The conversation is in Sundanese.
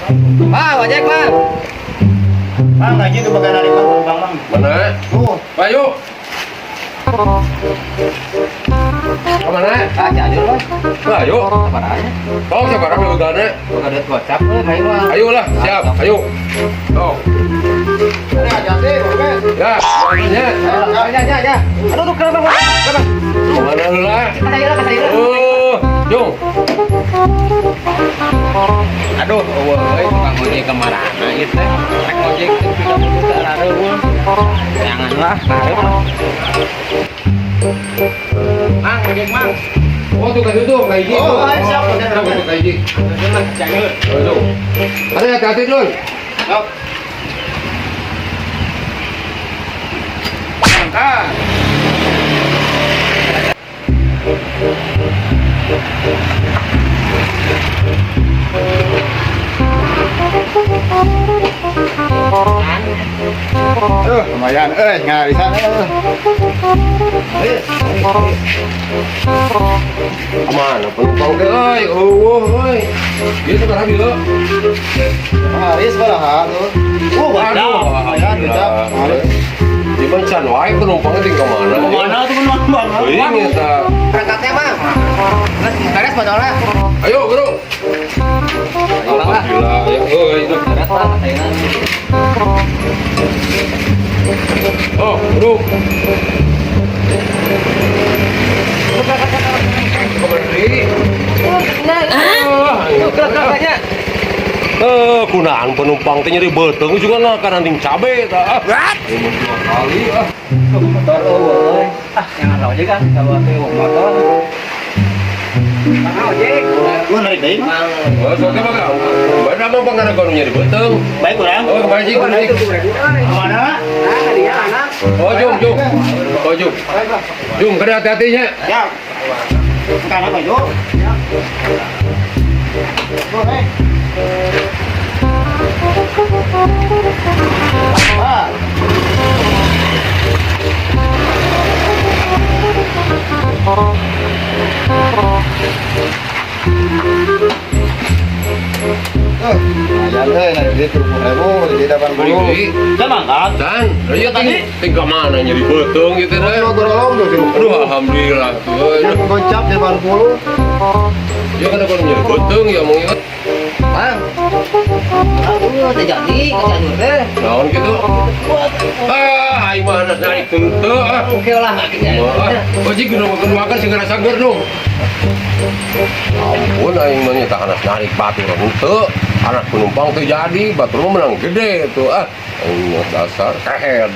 Bang, ojek, Bang. Bang, lagi tuh bagian narik, Bang, Bang, Bang. Mana? Tuh. Ayo. Kemana? Ah, Cianjur, Bang. Nah, ayo. Sabaranya. Oh, sekarang udah gana. Boga duit gocap euy, main mah. Ayo lah, siap. Ayo. Oh, Ini hati-hati, oke. ya, ya. Ya, ya, ya. Aduh, tuh kenapa, Bang? Kenapa? Kemana lah? Kata heula, kata heula. Oh, Jung. Aduh, eueuh euy, tukang ojek kemana ieu teh? Rek ojek teh pika teu areueuh. Jangan lah, hareup lah. Mang, ojek, Mang. Oh, tuh kayak itu, kayak gitu. Oh, ayo, siap. Siap, tuh kayak gitu. Cianjur. Oh, Jung. Ada hati-hati, Dul. Sok. Ah. Aduh, lumayan. Eh, nggak bisa. Eh. Kemana penumpang teh, euy? Eueuh, euy. Ieu sekarang dia. Hari sabaraha tuh. Oh, Aduh, lumayan, gocap. alhamdulillah. Di mana can wae penumpangnya ting kemana? Kemana tuh penumpang, Bang? Euy, eta. Berangkatnya, Bang. Geus beres modalnya. Ayo, Bro. Ayo, Bang, lah. Alhamdulillah, ya euy. Beres lah, kata heula. Oh, bro. Keberi. Nah, tuh gerak-geraknya. Eh, kunaan penumpang teh nyeri beuteung juga nah kana anting cabe tah. Ah. Ini dua kali ah. Motor eueuh euy. Ah, jangan lah ojek ah, kalau teh motor. Bang ojek. Gua narik deui, Bang. Bang. Oh, sok mah ka. Bener mah pangana kono nyeri beuteung. Baik urang. Oh, kembali sih, kembali. Kemana? Ah, dia anak. Oh, jom, jom. Oh, jom. Jom, kena hati-hatinya. Ya. Sekarang apa, Jo? Oh, hei. Ah. Eh, lumayan euy, naik duit 30.000, jadi 80. Beli. Kan mangkat. Dan, iya ting, ting ke mana nyeri beuteung gitu deh. Oh, gorolong tuh 30. Aduh, alhamdulillah. Tuh, Yang gocap 80. ya kan kalau nyeri beuteung ya mau ingat. Bang. Aduh, teh jadi ke Cianjur teh. Naon gitu. Ah, aing mah anak naik teu ah. Oke lah, akhirnya. Wah, oh, jik kudu makan segera sager dong. Ampun, aing mah nyata anak narik batur henteu. Anak penumpang teu jadi, batur mah menang gede tuh ah. Aing mah dasar kehed.